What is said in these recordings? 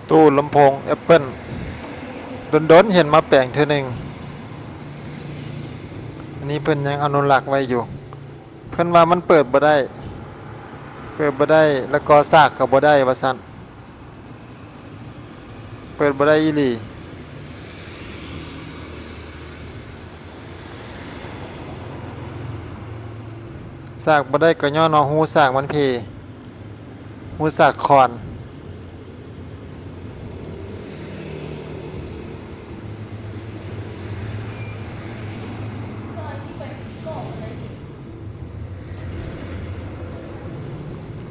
ຕູ້ລຳໂພງແອັບເປິ້ນ ດົນໆເຫັນມາແປງເທື່ອໜຶ່ງ. ອັນນີ້ເພິ່ນຍັງອະນຸລັກໄວ້ຢູ່. ເພິ່ນວ່າມັນເປີດບໍ່ໄດ້, ເປີດບໍ່ໄດ້ ແລ້ວກໍສາກກໍບໍ່ໄດ້ວ່າຊັ້ນ. ເປີດບໍ່ໄດ້ອີ່ຫຼີ. ສາກບໍ່ໄດ້ກໍຍ້ອນວ່າຮູສາກມັນເພ, ຮູສາກຄອນ.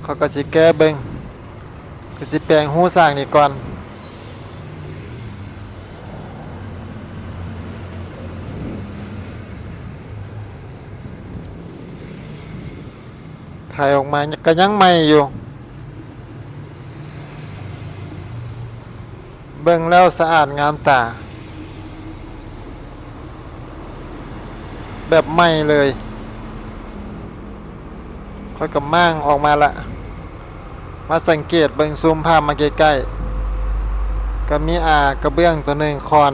ຂ້ອຍກໍຊິແກ້ເບິ່ງ, ກໍຊິແປງຮູສາກນີ້ກ່ອນ. ໄຂອອກມາກໍຍັງໃໝ່ຢູ່. ເບິ່ງແລ້ວສະອາດງາມຕາ ແບບໃໝ່ເລີຍ. ຂ້ອຍກໍມ້າງອອກມາລະ, ມາສັງເກດເບິ່ງ, ຊູມພາບມາໃກ້ໆ ກໍມີອາກະເບື້ອງຕົວໜຶ່ງຄອນ,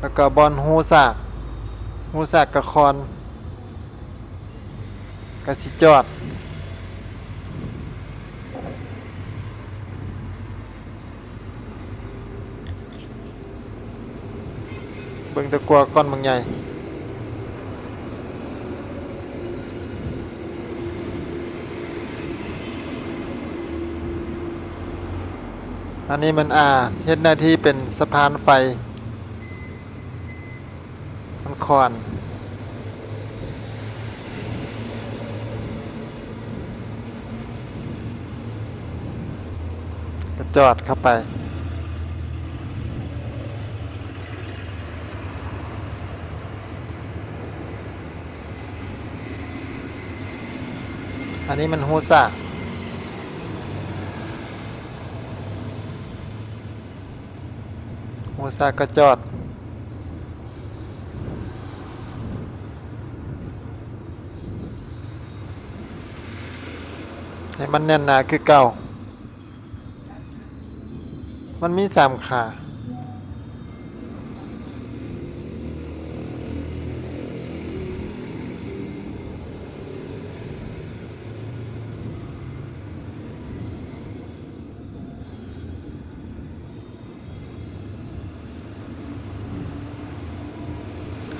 ແລ້ວກໍບ່ອນຮູສາກ, ຮູສາກກະຄອນ. ກະຊິຈອດ ເບິ່ງຕະກົວກ່ອນບັກໃຫຍ່. ອັນນີ້ມັນ ອາ ເຮັດໜ້າທີ່ເປັນສະພານໄຟ. ມັນຄອນ ກະຈອດເຂົ້າໄປ. ອັນນີ້ມັນຮູສາກ. ໂອຊາກະຈອດ ໃຫ້ມັນແໜ້ນໜາຄືເກົ່າ. ມັນມີສາມຂາ.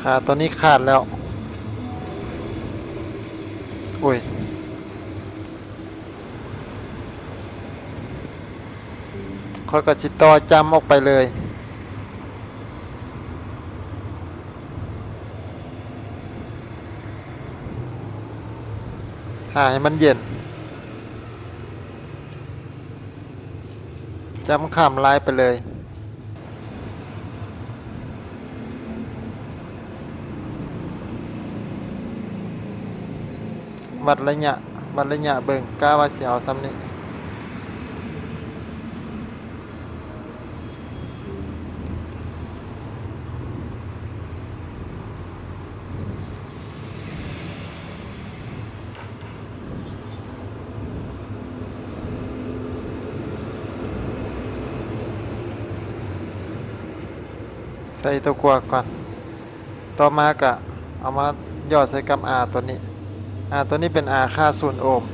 ຂາຕົວນີ້ຂາດແລ້ວ. ໂອ້ຍ ຂ້ອຍກໍຊິຕໍ່ຈ້ຳອອກໄປເລີຍ ຖ້າໃຫ້ມັນເຢັນ. ຈ້ຳຂ້າມລາຍໄປເລີຍ. ວັດໄລຍະ, ວັດໄລຍະເບິ່ງ, ກະວ່າຊິເອົາສ່ຳນີ້. ໃສ່ຕົວກວາກ່ອນ. ຕໍ່ມາກະເອົາມາຫຍອດໃສ່ກັບ R ຕົວນີ້. R ຕົວນີ້ເປັນ R ຄ່າສູນໂອມ.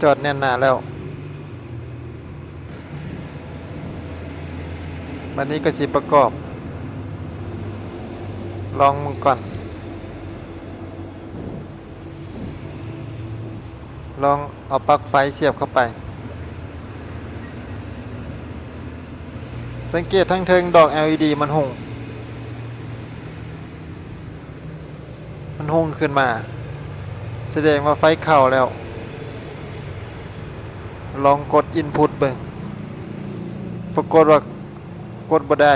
ຈອດແໜ້ນໜາແລ້ວ. ບັດນີ້ກໍຊິປະກອບ ລອງເບິ່ງກ່ອນ. ລອງເອົາປລັກໄຟສຽບເຂົ້າໄປ. ສັງເກດທາງເທິງດອກ LED ມັນຮຸ່ງ. ມັນຮຸ່ງຂຶ້ນມາ ສະແດງວ່າໄຟເຂົ້າແລ້ວ. ລອງກົດ Input ເບິ່ງ. ປາກົດວ່າກົດບໍ່ໄດ້.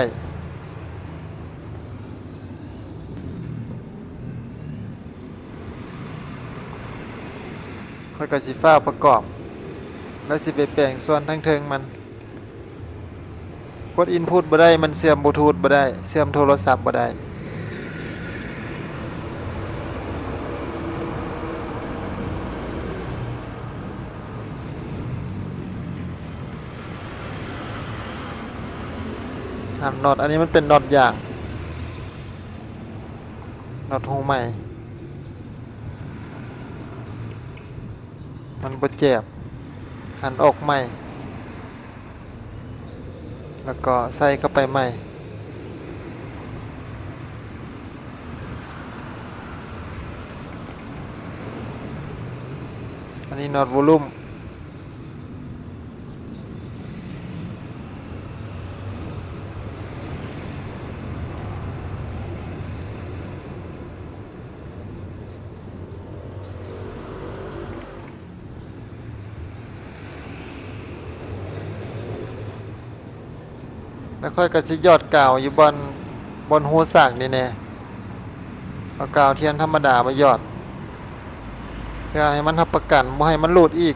ຂ້ອຍກໍຊິຟ້າວປະກອບ ແລ້ວຊິໄປແປງສ່ວນທາງເທິງມັນ. ກົດອິນພຸດບໍ່ໄດ້ ມັນເຊື່ອມບລູທູດບໍ່ໄດ້ ເຊື່ອມໂທລະສັບບໍ່ໄດ້. ຫັ້ນ ນັອດອັນນີ້ມັນເປັນນັອດຢາງ ນັອດຮູໃໝ່ ມັນບໍ່ແຈບ ຫັນອອກໃໝ່ ແລ້ວກໍໃສ່ເຂົ້າໄປໃໝ່. ອັນນີ້ນັອດໂວລູມ. ແລ້ວຂ້ອຍກໍຊິຢອດກາວຢູ່ບ່ອນ ບ່ອນຮູສາກນີ້ແດ່ ເອົາກາວທຽນທຳມະດາມາຢອດ ເພື່ອໃຫ້ມັນຮັບປະກັນບໍ່ໃຫ້ມັນຫຼຸດອີກ.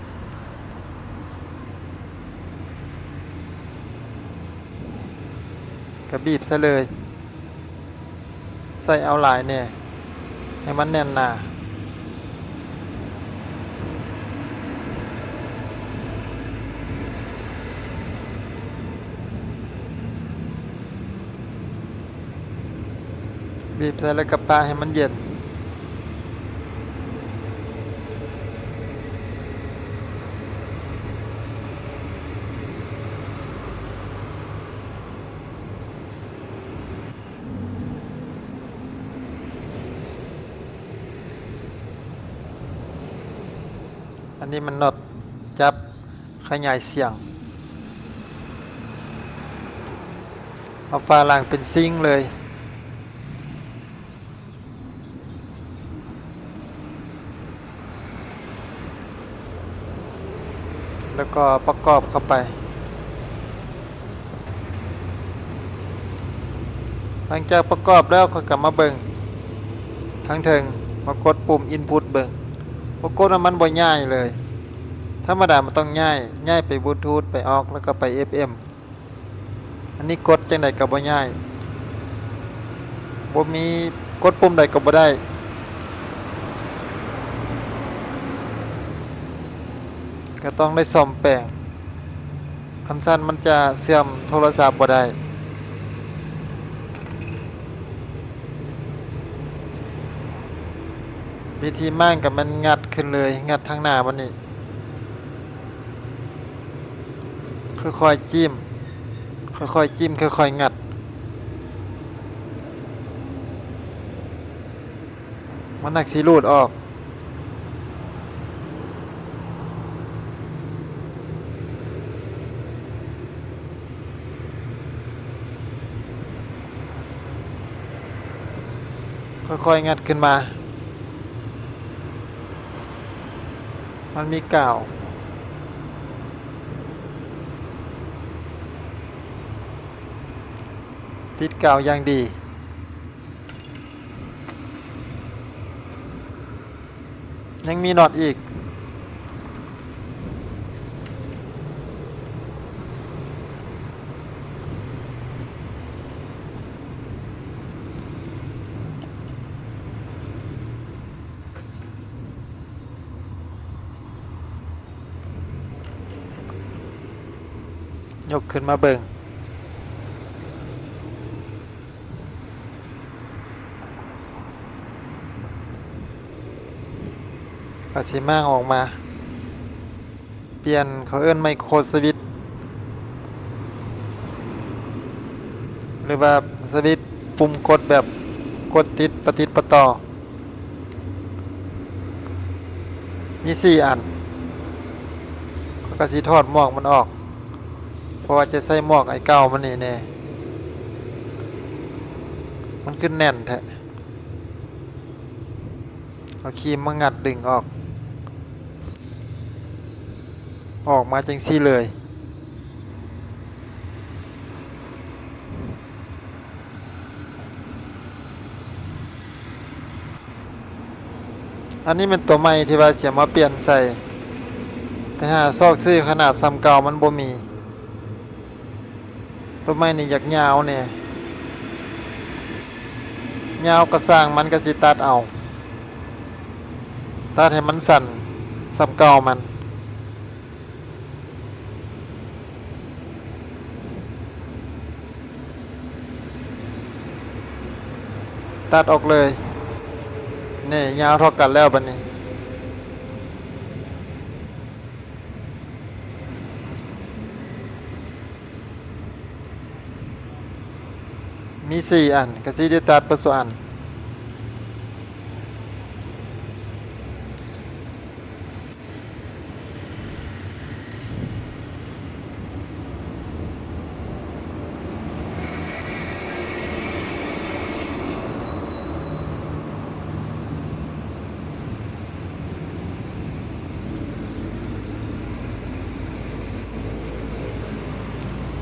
ກະບີບໃສ່ເລີຍ ໃສ່ເອົາຫຼາຍແດ່ ໃຫ້ມັນແໜ້ນໜາ. ບີບໃສ່ແລ້ວກໍປະໃຫ້ມັນເຢັນ. ອັນນີ້ມັນນັອດຈັບຂະຫຍາຍສຽງ ເອົາຝາຫຼັງເປັນຊິງເລີຍ. ແລ້ວກໍປະກອບເຂົ້າໄປ. ຫຼັງຈາກປະກອບແລ້ວ ຂ້ອຍກໍມາເບິ່ງທາງເທິງ ມາກົດປຸ່ມອິນພຸດເບິ່ງ ປາກົດວ່າມັນບໍ່ຍ້າຍເລີຍ. ທຳມະດາມັນຕ້ອງຍ້າຍ ຍ້າຍໄປບລູທູດ ໄປອອກ ແລ້ວກໍໄປເອັຟເອັມ. ອັນນີ້ກົດຈັ່ງໃດກໍບໍ່ຍ້າຍ ບໍ່ມີ ກົດປຸ່ມໃດກໍບໍ່ໄດ້ ກໍຕ້ອງໄດ້ສ້ອມແປງ ຄັນຊັ້ນມັນຈະເຊື່ອມໂທລະສັບບໍ່ໄດ້. ວິທີມ້າງກໍແມ່ນງັດຂຶ້ນເລີຍ ງັດທາງໜ້າມັນນີ້. ຄ່ອຍໆຈິ້ມ ຄ່ອຍໆຈິ້ມ ຄ່ອຍໆງັດ ມັນນັກຊິຫຼຸດອອກ. ຄ່ອຍໆງັດຂຶ້ນມາ ມັນມີກາວ ຕິດກາວຢ່າງດີ. ຍັງມີນັອດອີກ. ຍົກຂຶ້ນມາເບິ່ງ. ກໍຊິມ້າງອອກມາ ປ່ຽນ ເຂົາເອີ້ນໄມໂຄສະວິດ ຫຼືວ່າສະວິດປຸ່ມກົດແບບກົດຕິດປະຕິດປະຕໍ່ ມີສີ່ອັນ. ຂ້ອຍກໍຊິຖອດໝວກມັນອອກ ເພາະວ່າຈະໃສ່ໝວກໄອ້ເກົ່າມັນນີ້ແດ່. ມັນຄືແໜ້ນແທ້. ເອົາຄີມມາງັດດຶງອອກ ອອກມາຈັ່ງຊີ້ເລີຍ. ອັນນີ້ແມ່ນຕົວໃໝ່ທີ່ວ່າຊິເອົາມາປ່ຽນໃສ່ ໄປຫາຊອກຊື້ຂະໜາດສ່ຳເກົ່າມັນບໍ່ມີ. ຕົ້ນໄມ້ນີ້ຢາກຍາວແດ່. ຍາວກໍຊ່າງມັນ ກໍຊິຕັດເອົາ. ຕັດໃຫ້ມັນສັ້ນສ່ຳເກົ່າມັນ. ຕັດອອກເລີຍ. ນີ້ ຍາວເທົ່າກັນແລ້ວບັດນີ້. ມີສີ່ອັນ ກໍຊິໄດ້ຕັດເບິດສູ່ອັນ.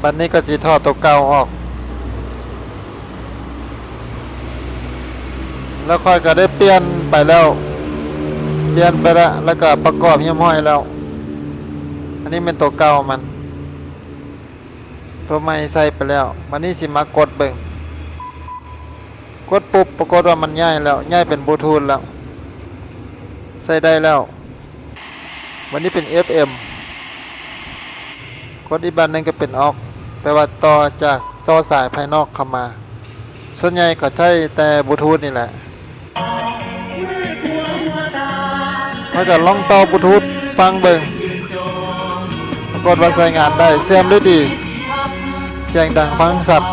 ບັດນີ້ກໍຊິຖອດໂຕເກົ່າອອກ. ແລ້ວຂ້ອຍກໍໄດ້ປ່ຽນໄປແລ້ວ, ປ່ຽນໄປແລ້ວ ແລ້ວກໍປະກອບຮຽບຮ້ອຍແລ້ວ. ອັນນີ້ແມ່ນໂຕເກົ່າມັນ, ໂຕໃໝ່ໃສ່ໄປແລ້ວ. ບັດນີ້ຊິມາກົດເບິ່ງ, ກົດປຸບ ປາກົດວ່າມັນຍ້າຍແລ້ວ, ຍ້າຍເປັນບລູທູດແລ້ວ, ໃຊ້ໄດ້ແລ້ວ. ບັດນີ້ເປັນເອັຟເອັມ, ກົດອີກບາດໜຶ່ງກໍເປັນອອກ, ແປວ່າຕໍ່ຈາກ ຕໍ່ສາຍພາຍນອກເຂົ້າມາ. ສ່ວນໃຫຍ່ກໍໃຊ້ແຕ່ບລູທູດນີ້ແຫຼະ. ເຮົາກໍລອງຕໍ່ບລູທູດຟັງເບິ່ງ, ປາກົດວ່າໃຊ້ງານໄດ້, ເຊື່ອມໄດ້ດີ, ສຽງດັງຟັງຊັດ.